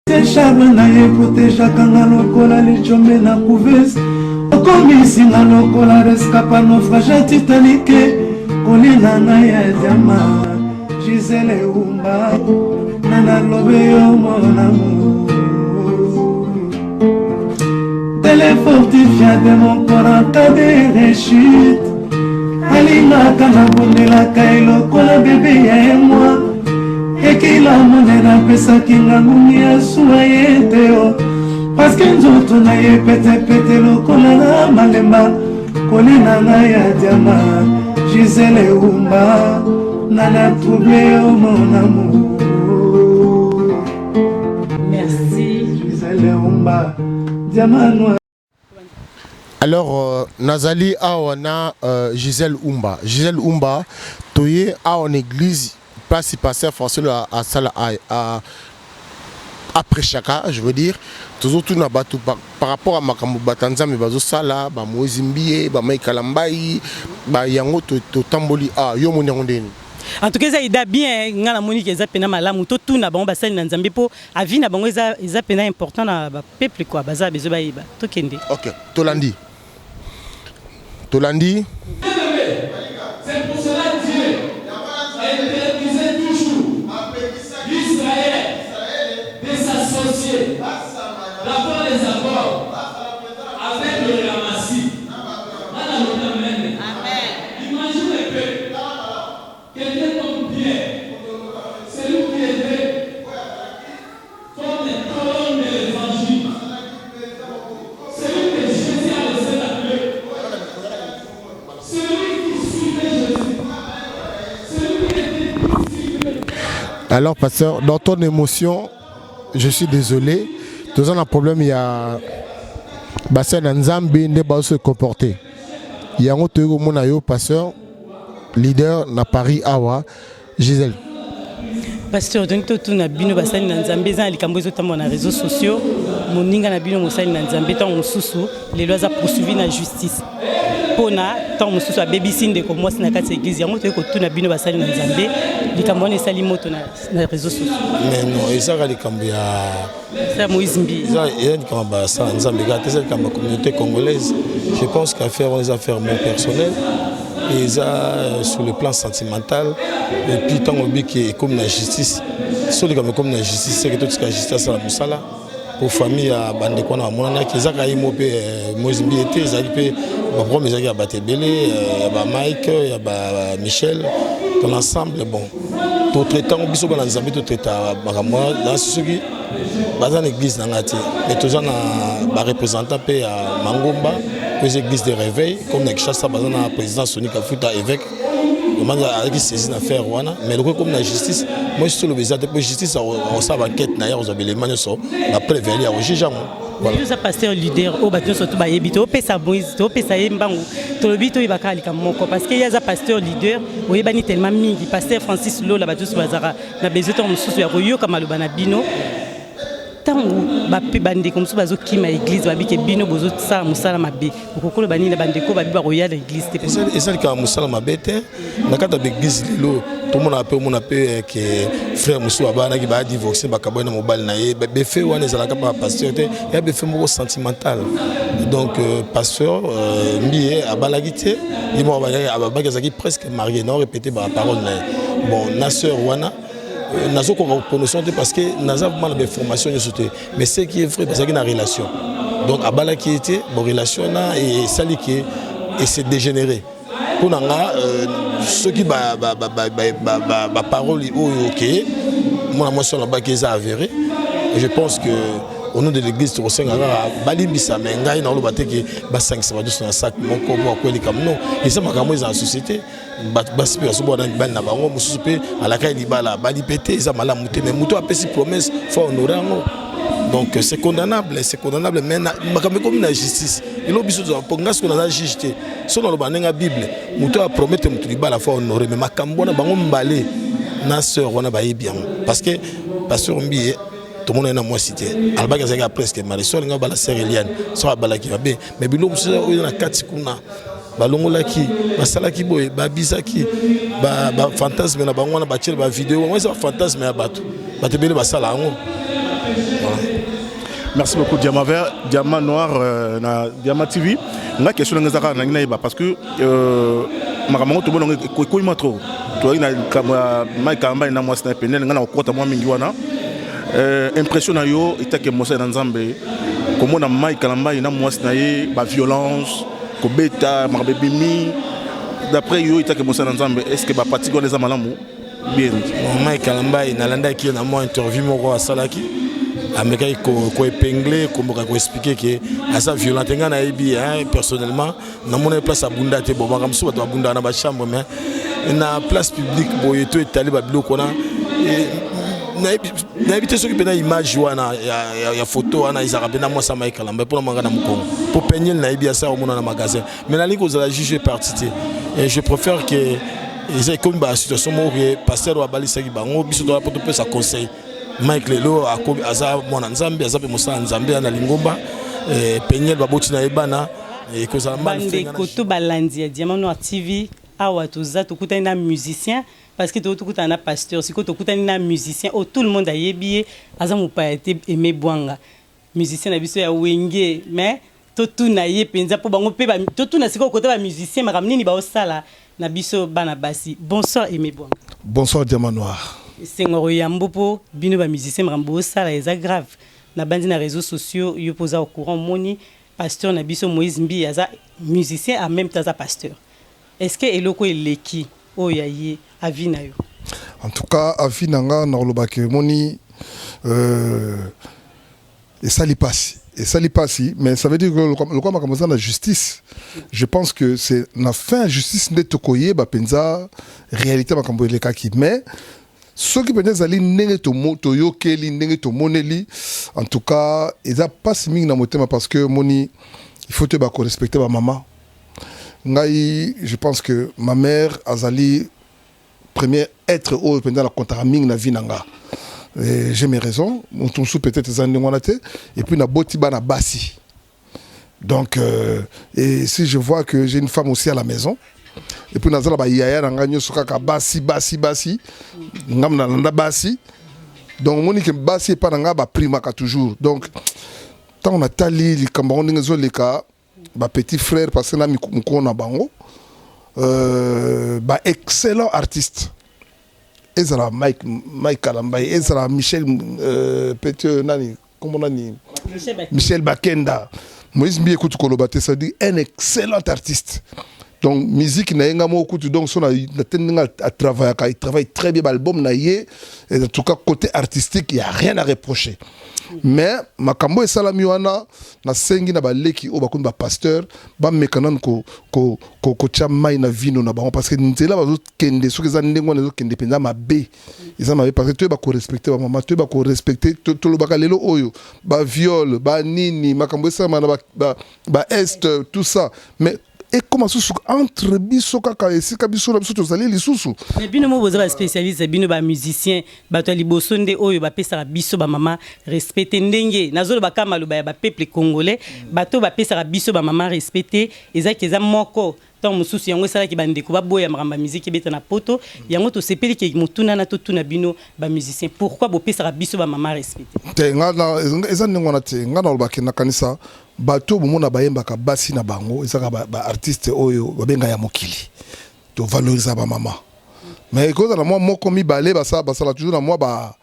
Charme na ye protejaka nga lokola lijombe na couveuse, okomisi nga lokola rescapa naufrage ya Titanic, kolina na ya diama Gisele Umba na nalobe yo mon amour, tele fortifia de mon corps en cas de rechute, alingaka nabondelaka ye lokola bebe ya ye mwa ekila monene apesaki nga ngungi ya suwa ye te o parceke nzoto na ye petepete lokola na malemba kolina ngai ya diama Gisele Umba nana trouble yo mon amour. Merci. Gisele Umba diama noir. Alors nazali awa na Gisèle Umba. Gisèle Umba, toye awa na église place pasteur François asala a aprechaka, je veux dire tozotuna bato par rapport à makambo bato ya Nzambe bazosala, bamoïse Mbiye, bamaika Lambai ba yango totamboli a yo moni yango ndeni. En tout cas eza ida bien, nga namoni ke eza mpena malamu totuna bango basali na Nzambe mpo avis na bango eza mpena important na bapeuple quoi, baza besoin bayeba. Tokende. Ok, tolandi, tolandi. C'est pour cela que Dieu interdisait toujours l'Israël de s'associer, d'avoir des accords avec le Ramassi. Amen. Imagine un peu, quelqu'un comme Pierre, celui qui était comme les colonnes de l'évangile, celui que Jésus a laissé la clé, celui qui suivait Jésus, celui qui était disciple. Alors pasteur, dans ton émotion, je suis désolé, toza na problème ya basali na Nzambe nde bazo se comporter yango. Toyei komona yo pasteur leader na Paris awa, Gisèle. Pasteur, tongi totuna bino basali na Nzambe, eza na likambo ezotambola na réseaux sociaux, moninga na bino mosali na Nzambe ntango mosusu lelo aza poursuivi na justice mpona ntango mosusu abebisi ndeko mwasi na kati ya église. Yango toyei kotuna bino basali na Nzambe, likambo wana esali moto na réseaux sociaux. Mais non, ezaka likambo ya eza Moïse Mbi. Eza likambo ya basala Nzambe kaka te, eza likambo ya communauté congolaise. Je pense qu'affaire wana eza affaire moko personnel, eza sur le plan sentimental. Et puis ntango obiki ekomi na justice, so likambo ekomi na justice, seke totika justice asala mosala. Po famille ya bandeko wana bamonanaki, ezaka ye mo mpe Moïse Mbiye te, ezalaki mpe baproblème, ezalaki ya bato ebele, ya bamike, ya bamichel dans l'ensemble. Bon, totraite yango biso bana Nzambe, totraita makambo wana. Soki baza na église na ngai te, mais toza na bareprésentant mpe ya mangomba po eza église de réveil comme na Kinshasa, baza na président Soni Kafuta, évêque azalaki saisi na affaire wana. Mais lokola comme na justice, moi toloba eza te, po justice akosala baenquête na ye, akozwa belema nyonso, bapreuve ali, akojuge yango. Voilà. Oza pasteur leader oyo bato nyonso to bayebi, topesa Moïse, topesa ye mbangu, tolobi toyeba kaka likambo moko parce que ye aza pasteur leader oyebani tellement mingi. Pasteur Francis Lola, bato nyonso bazalaka na besoin ntango mosusu ya koyoka maloba na bino. Ntango bandeko mosusu bazokima église, babike bino bozosala mosala mabe, okokoloba nini na bandeko babi bakoya na église te? Eza likambo mosala mabe te. Na kati ya baeglise lelo tomona mpe, omona mpe ke frère mosusu babanaki, badivorce, bakabwani na mobali na ye. Befe wana ezalaka mpa pasteur te, ya befe moko sentimental. Donc pasteur Mbiye abalaki te, ye moko abaki azalaki presque marié na répété baparole na ye. Bon, na sœur wana nazokoka koprononcer te parce que naza vraiment na bainformation nyonso te, mais ce qui est vrai, bazalaki na relation. Donc abalaki ye te. Bon, relation na esali ke ese dégénéré. Mpo na nga, soki baparole oyo ke mwana mwasi wana abaki eza avéré, je pense que au nom de l'église tokosenga kaka balimbisa. Mais ngai naoloba te ke basangisa bato nyonso na sac moko po akwelika. Non, eza makambo eza na société. Basi mpe bazobwana mibali na bango, mosusu mpe alaka libala, abali mpe te, eza malamu te. Mais moto apesi promesse, faut honorer yango. Donc c'est condamnable, c'est condamnable, mais makambo ekomi na justice. Eloko biso po nga sikoyo naza juge te, so naloba ndenge ya Bible, moto apromete moto libala, faut honorer. Mais makambo wana bango mbale na sœur wana bayebi yango, parce que pasteur Mbiye tomona ye na mwasi te, alobaki azalaki presque marié. So alinga abala sœur Eliane, so abalaki mabe. Mais biloko mosusu oyo na kati kuna balongolaki, basalaki boye, babisaki bafantasme na bango wana, batiele bavideo yango, eza bafantasme ya bato. Bato ebele basala yango. Voilà. Merci beaucoup Diamant Vert, Diamant Noir euh, na Diamant TV. Nga question nga zaka na ngai ba parce que euh makambo to bona ko ko trop. To na likambo Mike Kalambay na mwasi na pene nga na kokota mwa mingi wana. Euh, impression na yo etake mosali na Nzambe komona Mike Kalambay na mwasi na ye ba violence kobeta makambo ebimi d'après yo etake mosali na Nzambe est-ce que ba pratique wana eza malamu bien? Mike Kalambay, nalandaki ye na mwa interview moko asalaki, amekaki koépingler, komboka koexpliquer ke aza violent te. Ngai nayebi personnellement, namona ye place abunda te. Bon, makambo mosusu bato babundaka na bachambre, mais na place publique boye to etali babiloko wana, nayebi te soki mpena image wana ya photo wana ezalaka mpena mwasi ya Mike Kalambay. Mpona manga na mokongo po Peniel, nayebi asa omona na magasin, mais nalingi kozala juge parti te et je préfère que eza ekomi basituation moko ke pasteur oyo abalisaki bango, biso toya mpo topesa conseil. Mike lelo aza mwana Nzambe, aza mpe mosala Nzambe na lingomba. Peniel baboti na ye bana, ekozala. Bandeko to balandi ya Diamant Noir TV, awa toza, tokutani na musicien, parce que tokutana na pasteur, sikoyo tokutani na musicien oyo tout le monde ayebi ye, aza mopaya te, Aimé Bwanga, musicien na biso ya Wenge. Mais totuna ye mpenza mpo bango mpe totuna sikoyo kota bamusicien makambo nini baosala na biso bana basi. Bonsoir Aimé Bwanga. Bonsoir Diamant Noir. Esengo koyambo mpo bino bamusicien makambo bosala eza grave. Nabandi na réseaux sociaux, yo mpo oza au courant, omoni pasteur na biso Moïse Mbi aza musicien, en même temps aza pasteur. Est ce que eloko eleki oyo ya ye, avis na yo? En tout cas, avis na nga, nakolobaki omoni esali pasi, esali pasi, mais ça veut dire que lokwa makambo eza na justice, je pense que c'est na fin justice nde tokoyeba mpenza réalité makambo elekaki. Mais soki mpenza ezali ndenge toyokeli, ndenge tomoneli, en tout cas eza mpasi mingi na motema, parce que omoni, il faut toyeba korespecter bamama. Ngai, je pense que ma mère azali premier être oyo mpenza na kontaka mingi na vie na nga. J'ai mes raisons, moto mosusu peut-être eza ndenge wana te. Et puis naboti bana basi, donc et si je vois que j'ai une femme aussi à la maison, et puis naza na bayaya na ngai nyonso kaka basi, basi, basi, ngam nalanda basi, donc omoni ke basi epa na ngai baprimaka toujours. Donc ntango natali likambo yango ndenge ezoleka, bapetit frère, parce que na mokolo na bango ba excellent artiste, ezala Mike Kalambay, ezala Michel petit nani, kombo nani, Michel Bakenda, Moïse Mbi ekuti koloba te, ça dit un excellent artiste. Donc musique na ye, nga moko kutu, donc so na te ndenge atravaillaka, il travaille très bien baalbum na ye. En tout cas, côté artistique, il y a rien à reprocher. Mais makambo esalami wana, nasengi na baleki oyo bakomi bapasteur, bameka nanu kotia mai na vino na bango, parce que nzela bazokende, soki eza ndenge wana, ezokende mpenza mabe, eza mabe, parce que toyeba korespecter bamama, toyeba korespecter. Tolobaka lelo oyo baviol, banini, makambo esalama na baest, tout ça, mais ekóma susu entre biso kaka esika biso na biso tozali lisusu. Mais bino mo boza baspécialiste, bino bamusicien, bato ya liboso nde oyo bapesaka biso bamama respect te. Ndenge nazoloba kaka maloba ya bapeuple congolais, bato oyo bapesaka biso bamama respect te, ezaki eza moko. Ntango mosusu yango esalaki bandeko baboya makambo ya miziki ebeta na Poto. Yango tosepeli ke motuna na totuna bino bamusicien: pourquoi bopesaka biso bamama respect te? Te, nga eza ndenge wana te. Nga nalobaki, nakanisa bato bomona bayembaka basi na bango, ezaka baartiste oyo babenga ya mokili, tovalorisa bamama, mais ekozala mwa moko mibale basala toujours na mwa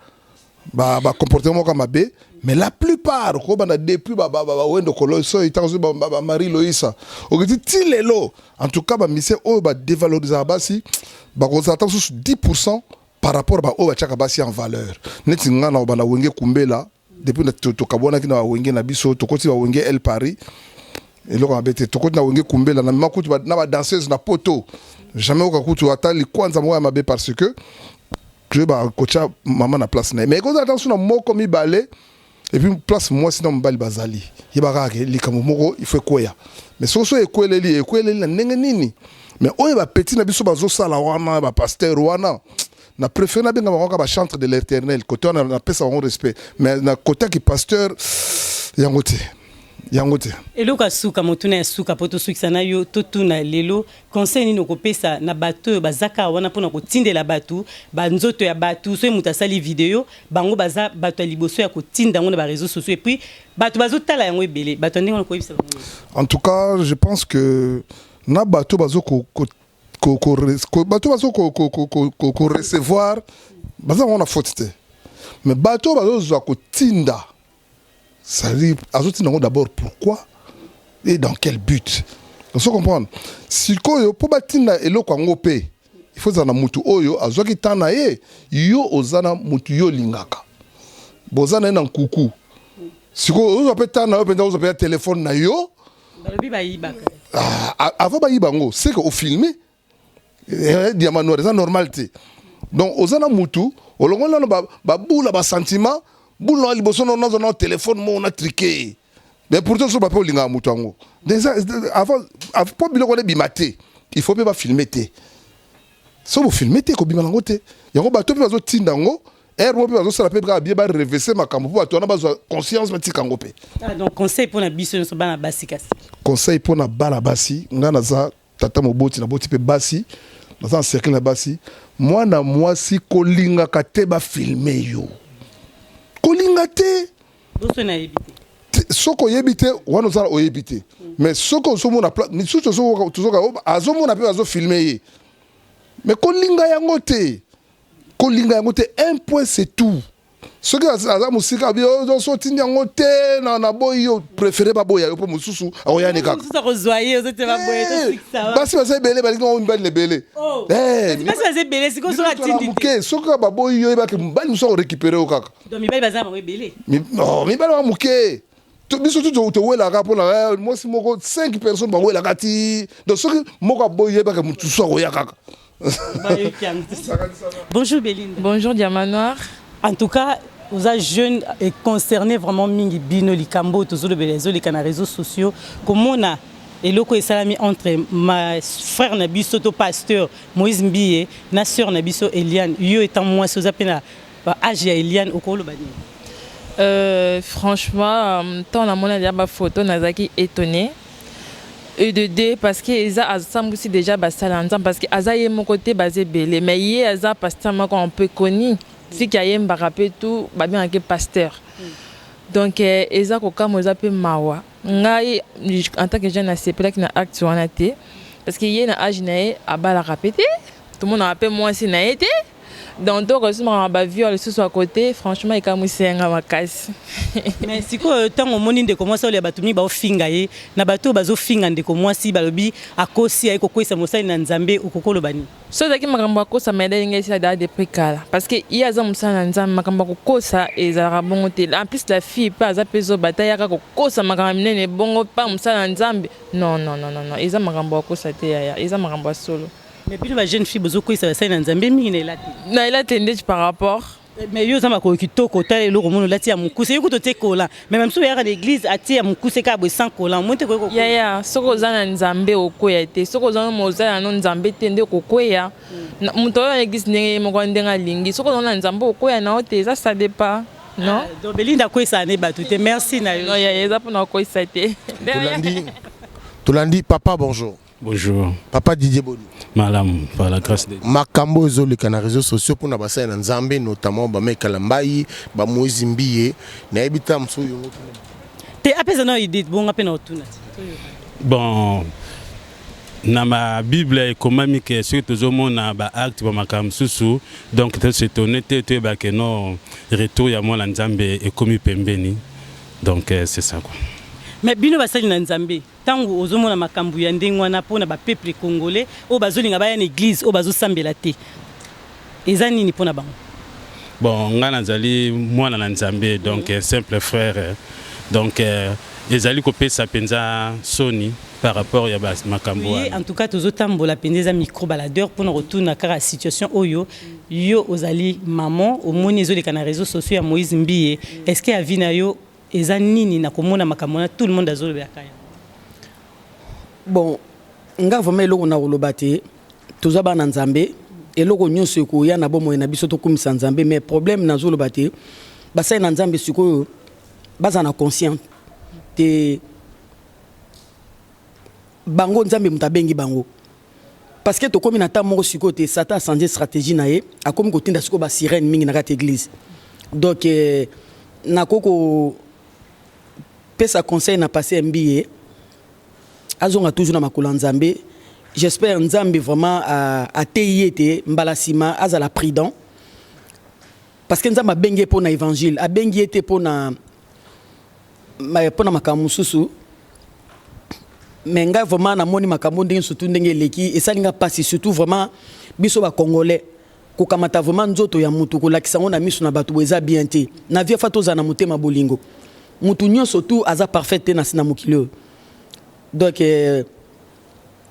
bacomportement moko mabe. Mais la plupart, kobanda depuis bawendo koloso, ntango soki bamarie Loïsa, okiti ti lelo, en tout cas bamusicien oyo badévalorisaka basi bakozala ata mosusu 10 par rapport baoyo batiaka basi en valeur. Neti nga na obanda Wenge Kumbela, depuis tokabwanaki na bawenge na biso, tokoti bawenge El Paris, eloko mabe te. Tokoti na Wenge Kumbela, na mema kutu na badanseuse na Poto, jamais oka kutu ata likwanza moko ya mabe, parce que toyeba kotia mama na place na ye. Mais ekozala ata so na moko mibale, et puis place mwasi na mobali bazali, yeba kaka ke likambo moko il faut ekweya. Mais soki so ekweleli, ekweleli na ndenge nini? Mais oyo bapeti na biso bazosala wana, bapasteur wana, na préféré nabenga bango kaka bachantre de l'Éternel. Côté wana napesa bango respect, mais na côté yaki pasteur yango te. Yango te. Eloko ya suka, motuna ya suka mpo tosukisa na yo, totuna lelo conseil nini okopesa na bato oyo baza kaka wana mpona kotindela bato banzoto ya bato? Soki moto asali video, bango baza bato ya liboso ya kotinda yango na baréseaux sociaux, et puis bato bazotala yango ebele. Bato ya ndenge wana, koyebisa bango nini? En tout cas, je pense que na bato bazo ko ko ko ko ko bato bazo ko ko ko ko ko ko recevoir, baza bango na faute te, mais bato bazozwa kotinda, c'est-à-dire azotinda yango d'abord pourquoi et dans quel but? Ozo comprendre? Sikoyo mpo batinda eloko yango mpe, il faut ezala na mutu oyo azwaki temps na ye. Yo oza na mutu yo olingaka, boza na ye na nkuku. Sikoyo ozwa mpe temps na yo mpenza, ozwa mpe ya telefone na yo. Balobi bayibaka. Ah, avant bayiba yango, c'est que ofilme diamant noir, eza normal te. Donc oza na mutu, olongoli nano babula basentiment, bula na liboso no, nazwa na telefone moko na truqué. Mais pourtant so bape olingaka moto yango déjà avant mpo biloko wana ebima te, il faut mpe bafilme te. So bofilme te, ekobima nango te. Yango bato mpe bazotinda yango ere moko mpe bazosala mpe kaka bie barevese makambo mpo bato wana bazwa conscience, batika yango mpe. Ah, donc conseil mpona biso nyonso bana basi kasi? Conseil mpona bana basi: ngai naza tata moboti, naboti mpe basi, naza na cercle na basi. Mwana mwasi, kolingaka te bafilme yo, kolinga te. Boso nayebi te. Soki oyebi te, wana ozala oyebi te. Mais soki ozomona misusu, tozoka azomona mpe bazofilme ye, mais kolinga yango te, kolinga yango te, un point c'est tout. Soki aza mosika, abi so otindi yango te, na boyi yo, préféré baboya yo mpo mosusu akoyani kaka. Mosusu akozwa ye, ozotia baboye, tosikisa. Basi baza ebele, balingi bango mibali na ebele. Basi baza ebele, sikoyo soki atindi te? Moke, soki kaka baboyi yo, oyebaki mobali mosusu akorécupérer yo kaka. Donc mibali baza bango ebele? Mibali baka moke. Biso tu towelaka mpona mwasi moko, 5 personnes bawelaka ti. Donc soki moko aboyi, yebaka motu mosusu akoya kaka. Bonjour Belinda. Bonjour Diamant Noir. En tout cas, oza jeune et concerné vraiment mingi bino likambo tozolobela ezoleka na réseaux sociaux, komona eloko esalami entre ma frère na biso to pasteur Moïse Mbiye na sœur na biso Eliane. Yo étant mwasi, oza mpe na âge ya Eliane, okoloba nini? Franchement, ntango namoni deja bafoto, nazalaki étonné et de deux, parce que eza asambwisi déjà basala Nzambe, parce que aza ye moko te, baza ebele, mais ye aza pasteur moko un peu connu, siki ayembaka mpe tout, babengaki pasteur. Donc eza kokamwa, eza mpe mawa. Ngai en tant que jeune, nasepelaki na acte wana te, parce que ye na age na ye abalaka mpe te, tomonaka mpe mwasi na ye te. Donc tokosumaka baviol lisusu à côté. Franchement, ekamwisi yanga makasi. Mais sikoyo, ntango omoni ndeko mwasi oyo, bato mingi baofinga ye, na bato oyo bazofinga ndeko mwasi, balobi akosi, aye kokweyisa mosali na Nzambe, okokoloba nini? So ezalaki makambo akosa, ma edali ngai esila daa depuis kala, parce que ye aza mosala na Nzambe. Makambo ya kokosa ezalaka bongo te. En plus, la fille mpe aza mpe zoba te, ayaka kokosa makambo minene bongo mpa mosala na Nzambe. Non, non, non, non, eza makambo ya kokosa te yaya, eza makambo ya solo. Mais bino bajeune fille, bozokweyisa basali na Nzambe mingi na elati. Na elati ndeti par rapport? Mais yo oza makolo kitoko, otala eloko mona olati ya mokuse, yo kuta otie collant, mais bamisusu bayaka na église, atie ya mokuse kaka boye sans collant, omoni te koki? Yaya, soki oza na Nzambe, okoya te. Soki oza no mozala no Nzambe te, nde okokwea. Moto oyo na église, ndenge ye moko ndenge alingi. Soki oza na Nzambe, okoya na yo te. Eza ça dépend, non? Donc Belinda akweyisaka ne bato te. Merci na yo. Non yaya, eza mpona kokweyisa te. Tolandi, tolandi. Papa, bonjour. Bonjour. Papa Didier Boni. Malamu, par la grâce de Dieu. Makambo ezoleka na réseaux sociaux mpona basali na Nzambe, notamment bamekala mbai, bamoïse Mbiye, nayebi ta mosusu yongo. Te, apesa na idée bonga mpe na otuna. Bon, na ma Bible ekomami ke soki tozomona baacte bamakambo mosusu, donc tos'étonne te, toyeba ke non, retour ya mwana Nzambe ekomi pembeni. Donc c'est ça quoi. Mais bino basali na Nzambe, ntango ozomona makambo ya ndenge wana mpona bapeuple congolais oyo bazolinga baya na église, oyo bazosambela te, eza nini mpona bango? Bon, ngai nazali mwana na Nzambe, donc simple frère. Donc ezali kopesa mpenza soni par rapport ya makambo wana. En tout cas, tozotambola mpenza, eza micro baladeur mpona kotuna kaka situation oyo. Yo ozali maman, omoni ezoleka na réseaux sociaux ya Moïse Mbiye, est ce que avis na yo eza nini na komona makambo wana, tout le monde azolobelaka yango? Bon, nga vraiment eloko na koloba te. Toza bana Nzambe, eloko nyonso ekoya na bomoi na biso, tokumisa Nzambe. Mais problème nazoloba te, basali na Nzambe sikoyo baza na conscient te. Bango Nzambe moto abengi bango. Parce que tokomi na temps moko sikoyo te Satan a changer stratégie na ye, akomi kotinda sikoyo ba sirène mingi na kati église. Donc eh, nakoki kopesa conseil na pasteur Mbiye azonga toujours na makolo ya Nzambe. J'espère Nzambe vraiment ateyi ye te mbala sima azala prudent parce que Nzambe abengi ye mpo na évangile, abengi ye te mpo na mpo na makambo mosusu. Mais ngai vraiment namoni makambo ndenge, surtout ndenge eleki, esali nga mpasi, surtout vraiment biso bacongolais, kokamata vraiment nzoto ya mutu, kolakisa yango na miso na bato boye, eza bien te. Na vie, fa tozala na motema bolingo. Mutu nyonso tu aza parfait te na na mokili oyo. Donc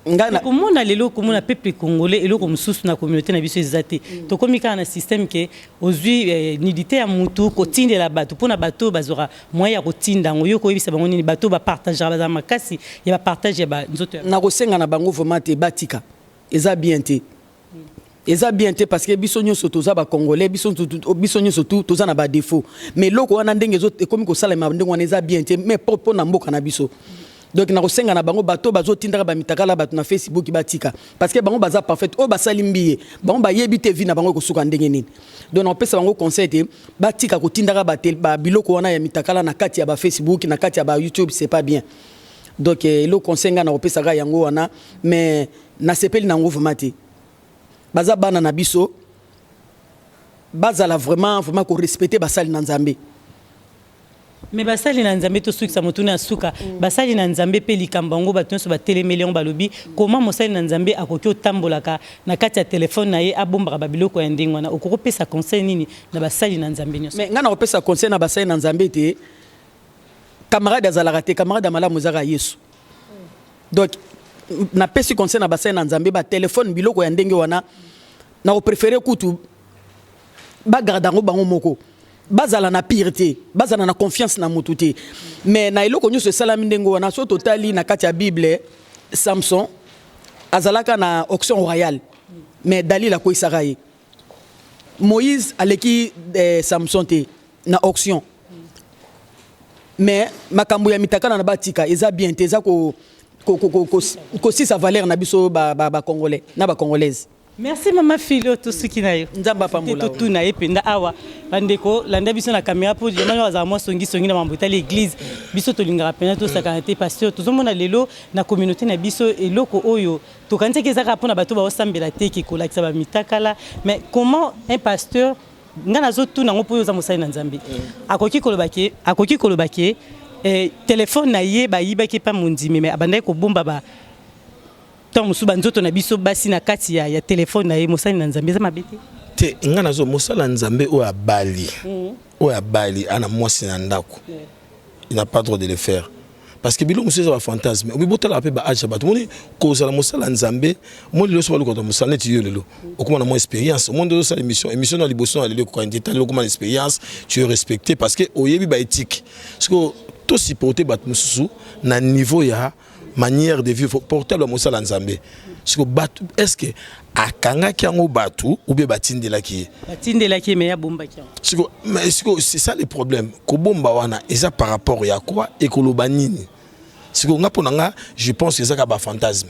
ngai na Komona lelo, komona peuple congolais, eloko mosusu na communauté na biso eza te. Tokomi kaka na système ke ozwi nudité ya mutu, kotindela bato, mpona bato oyo bazwaka moyen ya kotinda yango. Yo koyebisa bango nini, bato oyo bapartageaka, bazala makasi ya bapartage ya banzoto ya Nakosenga na bango vraiment te batika, eza bien te, eza bien te, parce que biso nyonso toza bacongolais, biso nyonso tu toza na badéfaut. Mais eloko wana, ndenge ekomi kosalema ndenge wana, eza bien te, mais mpo na mboka na biso. Donc nakosenga na bango, bato bazotindaka bamitakala bato na Facebook, batika, parce que bango baza parfait. Oyo basali mbiye, bango bayebi te vie na bango ekosuka ndenge nini. Donc nakopesa bango conseil te batika kotindaka babiloko wana ya mitakala na kati ya bafacebook, na kati ya bayoutube, c'est pas bien. Donc eloko conseil ngai nakopesaka yango wana. Mais nasepeli nango vraiment te. Baza bana na biso, bazala vraiment vraiment korespecte basali na Nzambe. Mais basali na Nzambe, tosukisa motuna ya suka. Basali na Nzambe mpe, likambo yango bato nyonso batelemeli yango. Balobi, koma mosali na Nzambe akoki otambolaka na kati ya telefone na ye, abombaka babiloko ya ndenge wana? Okoki kopesa conseil nini na basali na Nzambe nyonso? Mais ngai nakopesa conseil na basali na Nzambe te, camarade azalaka te, camarade ya malamu ezaka Yesu. Donc napesi conseil na basali na Nzambe, batelefone, biloko ya ndenge wana, nakopréféré kutu bagarde yango bango moko, bazala na pire te, bazala na confiance na motu te. Mais na eloko nyonso esalami ndenge wana, so totali na kati ya Bible, Samson azalaka na onction royale, mais Dalila akweyisaka ye. Moïse aleki Samson te na onction. Mais makambo ya mitakala na batika, eza bien te, eza kosisa valeur na biso bacongolais na bacongolaise. Merci, mama Filo, tosuki na yo. Nzambe apambola. Totuna ye mpenza awa. Bandeko, landa biso na caméra mpo jamani azala mwa songisongi na mambo etali église. Biso tolingaka mpenza tosakana te. Pasteur, tozomona lelo na communauté na biso eloko oyo tokanisaki eza kaka mpona bato baosambela te, ke kolakisa bamitakala. Mais comment un pasteur, ngai nazotuna yango mpo oyo oza mosali na Nzambe, akoki koloba ke telefone na ye bayibaki epa mondimi, mais abandaki kobomba ba ntango mosusu banzoto na biso basi na kati ya telefone na ye? Mosali na Nzambe, eza mabe te? Te, ngai nazo mosala Nzambe oyo abali ana mwasi na ndako, il n'a pas droit de le faire, parce que biloko mosusu eza bafantasme. Obi botalaka mpe baage ya bato. Omoni, kozala mosala Nzambe, omoni lelo so balukaka mosala neti yo, lelo okóma na mwa expérience, omoni nde ozosala émission na liboso na lelo ekoka nde tali, okóma na expérience, tu es respecté parce que oyebi baéthique. Siko tosupporte bato mosusu na niveau ya manière de vivre. Portable ya mosala Nzambe, siko bato, est ce que akangaki yango bato ou bien batindelaki ye? Batindelaki ye, mais abombaki yango. Siko, mais siko c'est ça le problème. Kobomba wana eza par rapport ya quoi? Ekoloba nini? Siko nga, mpo na nga, je pense que eza kaka bafantasme.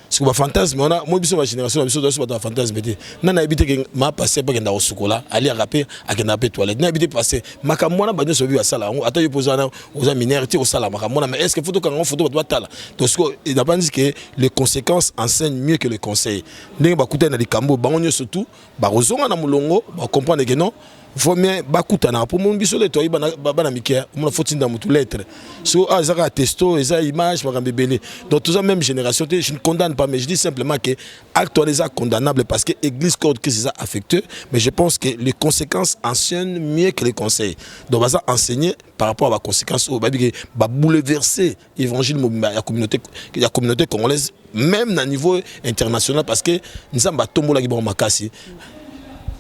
Siko bafantasme wana, moi, biso bagénération na biso, toso bato bafantasme te. Na nayebi te ke ma paster mpe akenda kosukola, aliaka mpe, akendaka mpe toilette. Nayebi te, paster, makambo wana bato nyonso bayebi, basala yango. Ata yo mpo oza wana, oza mineur te, osala makambo wana, mais est ce que faut tokanga photo, bato batala? Donc siko nabanzi ke les conséquences enseignent mieux que le conseil. Ndenge bakutani na likambo, bango nyonso tu bakozonga na molongo, bacomprendre ke non, vaut mieux bakutanaka. Mpo moni biso le toyebi bana mike, omona faut tinda motu lettre, so ah, eza kaka texto, eza image, makambo ebele. Donc toza même génération te. Je ne condamne pas, mais je dis simplement que acte wana eza condamnable, parce que église corps de Christ eza affecté. Mais je pense que les conséquences enseignent mieux que les conseils. Donc baza enseigner par rapport à baconséquences oyo bayebi ke babouleverser évangile mobimba ya communauté congolaise, même na niveau international, parce que Nzambe atombolaki bango makasi.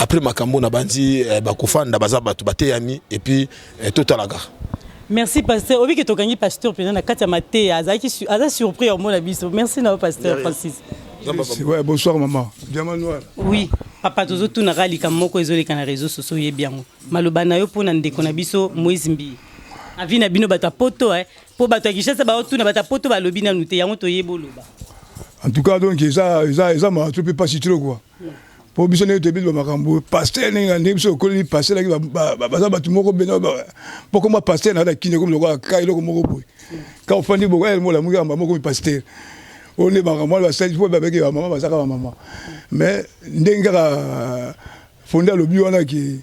Après makambo na bandi bakofanda, baza bato bateyami, et puis totalaka. Merci, pasteur. Obiki tokangi pasteur mpenza na kati ya mateya, azalaki aza surpris ya omona biso. Merci na yo, pasteur Francis. Ouais, bonsoir maman. Diamant noir. Oui, papa, tozotunaka likambo moko ezoleka na réseau sociaux, oyebi yango. Maloba na yo mpo na ndeko na biso Moïse Mbiye. Avis na bino bato ya poto eh. Po bato ya Kinshasa baotuna bato ya poto balobi nanu te yango toyebi oloba. En tout cas donc eza eza eza mawa trop pe pasi trop quoi. Po biso ndenge toyebi ba makambo pasteur ndenge ndenge biso okoleli pasteur laki baza bato moko bena po koma pasteur na kini komi lokola ka eloko moko boye. Ka ofandi boko el mola muki amba moko mi pasteur. Oyo nde makambo wana basali po babeki ba mama bazaka ba mama. Mais ndenge kaka Fonde alobi wana ke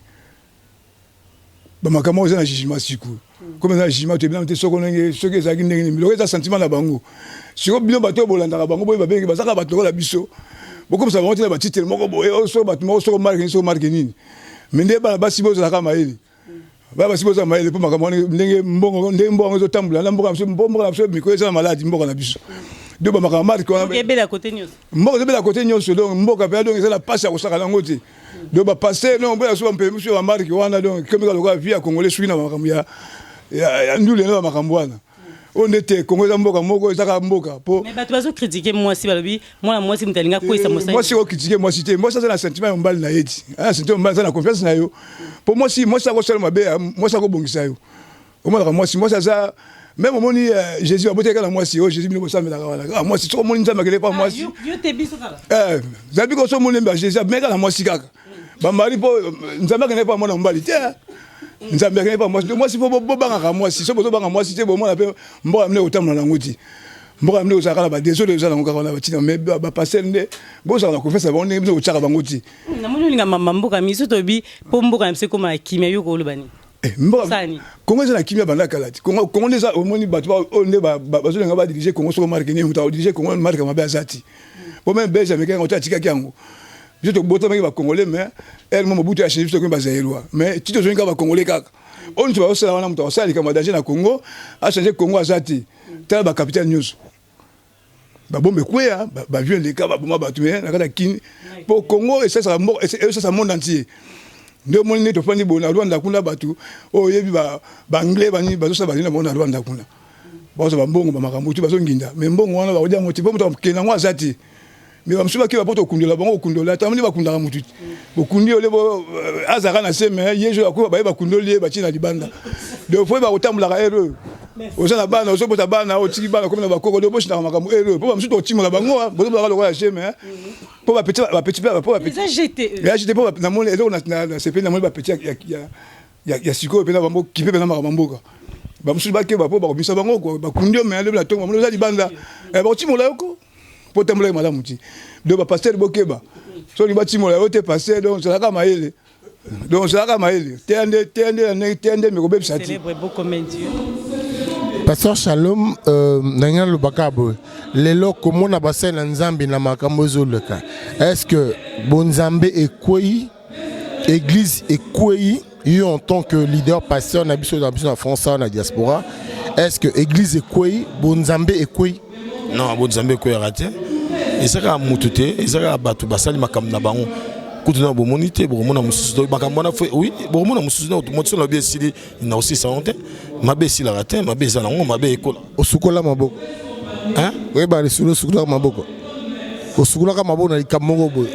ba makambo oyo eza na jugement sikoyo comme eza na jugement toyebi nanu te soko ndenge soki ezalaki ndenge nini biloko eza sentiment na bango sikoyo bino bato oyo bolandaka bango boye babengeki bazaka bato lokola biso bokomisa bango te na batitre moko boye oyo soko bato moko soko marke nini soko marke nini me nde bana basi bozalaka mayele bana basi bozala mayele mpo makambo wana ndenge mbongo ndenge mboka yango ezotambola na mboka na biso mboka na biso mikolo eza na maladi mboka na biso donc bamakambo marke wana mboka ezobela kote nyonso donc mboka mpenza donc eza na mpasi ya kosakana yango te donc ba pasteur non boya so mpe musu ba marque wana donc comme lokola vie ya congolais soki na makambo ya ya ndule na makambo wana oyo nde te kongo eza mboka moko eza kaka mboka po mais bato bazo critiquer mwasi balobi mwana mwasi moto alinga kwesa mosali mwasi ko critiquer mwasi te mwasi aza na sentiment ya mobali na ye ti aza na sentiment mobali aza na confiance na yo po mwasi mwasi akosala mabe mwasi akobongisa yo omonaka mwasi mwasi aza meme omoni euh, jésus abotaki kaka na mwasi oyo oh, jésus bino bosambelaka wana kaka mwasi soki omoni nzambe akende pa ah, mwasi eh, zabi ko so omoni mba jésus abimaki kaka na mwasi kaka bamari mpo euh, nzambe akende pa mwana mobali te eh. nzambe akende pa mwasi mwasi mpo bobangaka mwasi soki bozobanga mwasi te bomona mpe mboka mine kotambola nango te mboka mine kozala kaka badesole eza nango kaka wana batina me bapaster nde bozala na confiance na bango ndenge bino kotyaka bango te namoni olinga mama mboka miso toyebi mpo mboka na biso ekoma na kimia yo koloba nini Eh, mboka Congo eza na kimia banda kala ti. Congo Congo nde eza omoni bato oyo nde bazolinga ba diriger Congo soko marque nini moto akodirige Congo marque mabe aza ti. Po meme Belge amekaki yango te atikaki yango. Biso tobotamaki ba Congolais mais heure moko Mobutu a changer biso tokomi ba Zaïrois. Mais ti tozongi kaka ba Congolais kaka. Oyo nyonso bazosala wana moto akosala likambo ya danger na Congo a changer Congo aza te. Tala ba capitale nyonso. Ba bombe ekweya, ba avion eleka baboma bato mais na kati ya Kin po Congo esalisaka mboka esalisa monde entier. Nde omoni nde tofandi boye na Rwanda kuna bato oyo oyebi ba anglais banini bazosala banini na bango na Rwanda kuna bazwa ba mbongo ba makambo tu bazonginda mais mbongo wana bakolia yango te po moto akokende yango aza te mais bamosusu bakeba po tokundola bango kokundola ata nde bakundaka motu bokundi ole bo euh, azalaka na se mais ye jour akufa baye bakundoli ye batie na libanda donc fo bakotambolaka ere oyo oza na bana ozobota bana otiki bana komi na bakoko donc bosindaka makambo ere oyo po bamosusu tokotimola bango bozobaka lokola je mais po bapetit bapetit po bapetit po namoni eloko na sepeli namoni bapetit ya sikoyo mpena bango kipe mpena makambo mboka bamosusu bakeba po bakobimisa bango bakundi yo mais alobi na ntongo bamoni oza libanda eh, bakotimola yo ko po otambolaki malamu ti donc bapasteur bokeba soki batimola yo te pasteur donc ozalaka mayele donc ozalaka mayele teya nde teya nde na ndenge teya nde mikobebisa ti Pasteur Shalom, euh, ndenge nalobaka boye lelo komona basali na nzambe na makambo ezoleka est ce que bonzambe ekwei église ekwei yo en tant que leader pasteur na biso na biso na France na diaspora est ce que église ekwei bonzambe ekwei non bonzambe ekweyaka te eza kaka motu te eza kaka bato basali makambo na bango kutu na bomoni te bokomona mosusu to makambo wana oui bokomona mosusu na moto na bi esili na osisa yango te mabe esilaka te mabe eza nango mabe ekola osukola maboko hein oyeba lisolo osukolaka maboko osukolaka maboko na likambo moko boye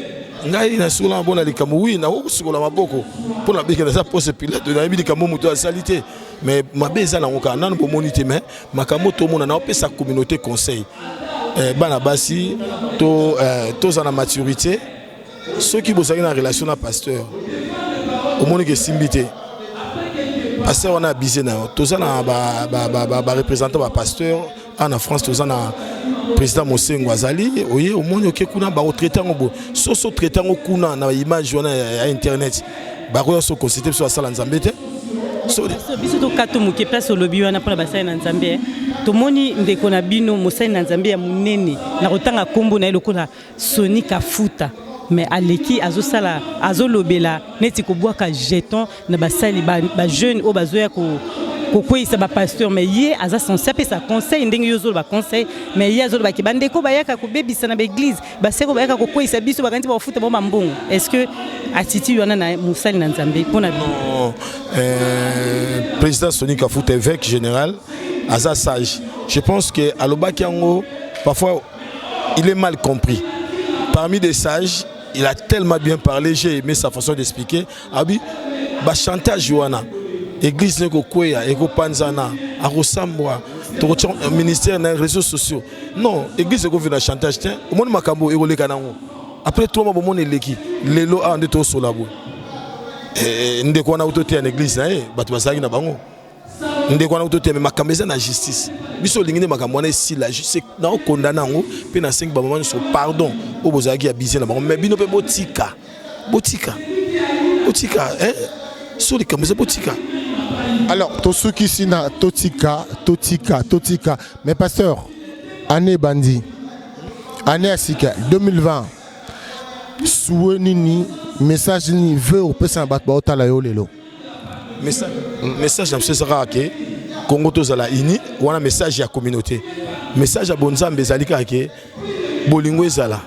ngai nasukola maboko na likambo wi nakoki kosukola maboko mpo na bika naza pose pilate nayebi likambo moto asali te mais mabe eza nango kaka nanu bomoni te mais makambo tomona naopesa communauté conseil eh, bana basi to eh, tozala na maturité soki bozalaki na relation na pasteur omoni ke esimbi te pasteur wana abise na yo toza na barepresentant ba, ba, ba pasteur awa na france toza na président mosengo azali oye omoni oke kuna bakotraite yango boye soso traite yango kuna na image wana ya internet bakoya so consulte biso basala nzambe te biso tokato moke place olobi wana mpona basali na nzambe eh. tomoni ndeko na bino mosali na nzambe ya monene na kotanga nkombo na ye lokola Sony Kafuta mais aleki azosala azolobela neti kobwaka jeton na basali ba, ba jeune oyo bazoya ko kokweyisa ba pasteur mais ye aza censé apesa conseil ndenge yo ozoloba conseil mais ye azoloba ke bandeko bayaka kobebisa na baeglise baseko bayaka kokweyisa biso bakanisi bakofuta bango bambongo est ce que attitude wana na mosali na nzambe mpo na bino euh, président Sony Kafuta évêque général aza sage je pense que alobaki yango parfois il est mal compris. Parmi des sages, il a tellement bien parlé, j'ai aimé sa façon d'expliquer. Abi, ba chantage wana. Église ne ekokweya, ekopanzana, akosambwa, tokotia ministère na réseaux sociaux. Non, église ekovina chantage te. Omoni makambo ekoleka nango après 3 mois, bomoni eleki. Lelo awa nde tosola boye. Ndeko wana utoteya na église na ye, bato bazalaki na bango. Ndeko wana utoteya, mais makambo eza na justice. Biso olingi nde makambo wana esila. Naokondana yango mpe nasengi bamama nyonso pardon oyo bozalaki ya bizie na bango, mais bino mpe botika, botika, botika so likambo eza, botika. Alors tosukisi na totika, totika, totika. Mais pasteur, année ebandi, année ya sika 2020, souhait nini, message nini, vœu opesa na bato baotala yo lelo? Message na biso eza kaka ke Congo tozala uni. Wana message ya communauté. Message ya bonzambe ezali kaka ke bolingo ezala,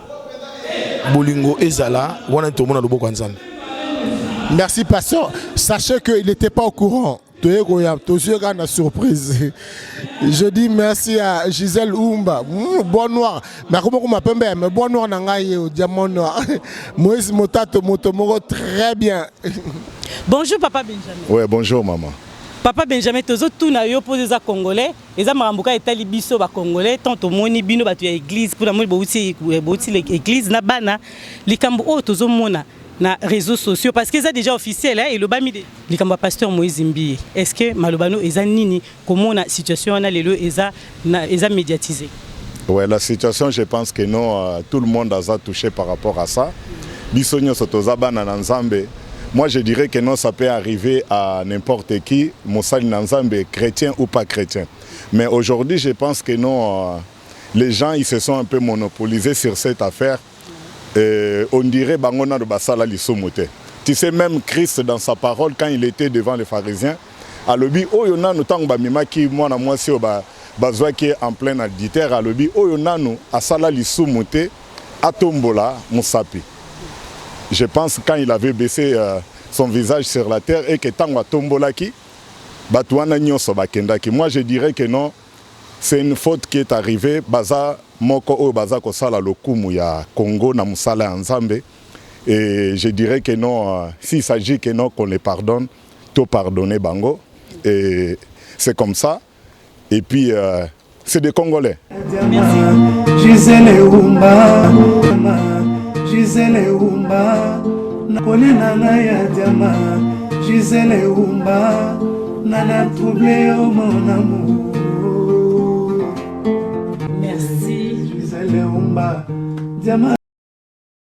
bolingo ezala. Wana tomona loboko ya Nzambe. Merci pasteur. Sachez qu'il n'était pas au courant. Tozwi kaka na surprise. Je dis merci à Gisèle Oumba, bois noir, nakomokoma pembe, mais bois noir na ngai ye, diamant noir, Moïse Motato, moto moko très bien. Bonjour papa Benjamin. Ouais, bonjour maman. Papa Benjamin, tozotuna yo mpo eza congolais, eza makambo kaka etali biso bacongolais. Tant tomoni bino bato ya église, mpona moni bouti, bouti église na bana, likambo oyo tozomona na réseaux sociaux, parce que eza déjà officiel, hein, elobami de likambo ya pasteur Moïse Mbiye, est ce que maloba no eza nini komona situation wana lelo eza, na, eza médiatisé? Ouais, la situation, je pense que non, tout le monde a touché par rapport à ça. Biso nyonso toza bana na Nzambe. Moi, je dirais que non, ça peut arriver à n'importe qui, mosali na Nzambe, chrétien ou pas chrétien. Mais aujourd'hui, je pense que non, les gens, ils se sont un peu monopolisés sur cette affaire. Et on dirait bango nano basala lisumu te. Tu sais, même Christ, dans sa parole, quand il était devant les pharisiens, alobi oyo nanu, ntango bamemaki mwana mwasi oyo bazwaki en plein adultère, alobi oyo nanu asala lisumu te atombola mosapi. Je pense, quand il avait baissé son visage sur la terre et que ntango atombolaki, bato wana nyonso bakendaki. Moi, je dirais que non, c'est une faute qui est arrivée. Baza moko oyo baza kosala lokumu ya Congo na mosala ya Nzambe. Et je dirais que non, s'il s'agit que non, qu'on les pardonne, to pardonner bango, et c'est comme ça. Et puis c'est des Congolais. Gisele Umba, Gisele Umba, poli na ngai ya diama, Gisele Umba, nana trouble yo, mon amour. Merci. Gisele Umba, diama.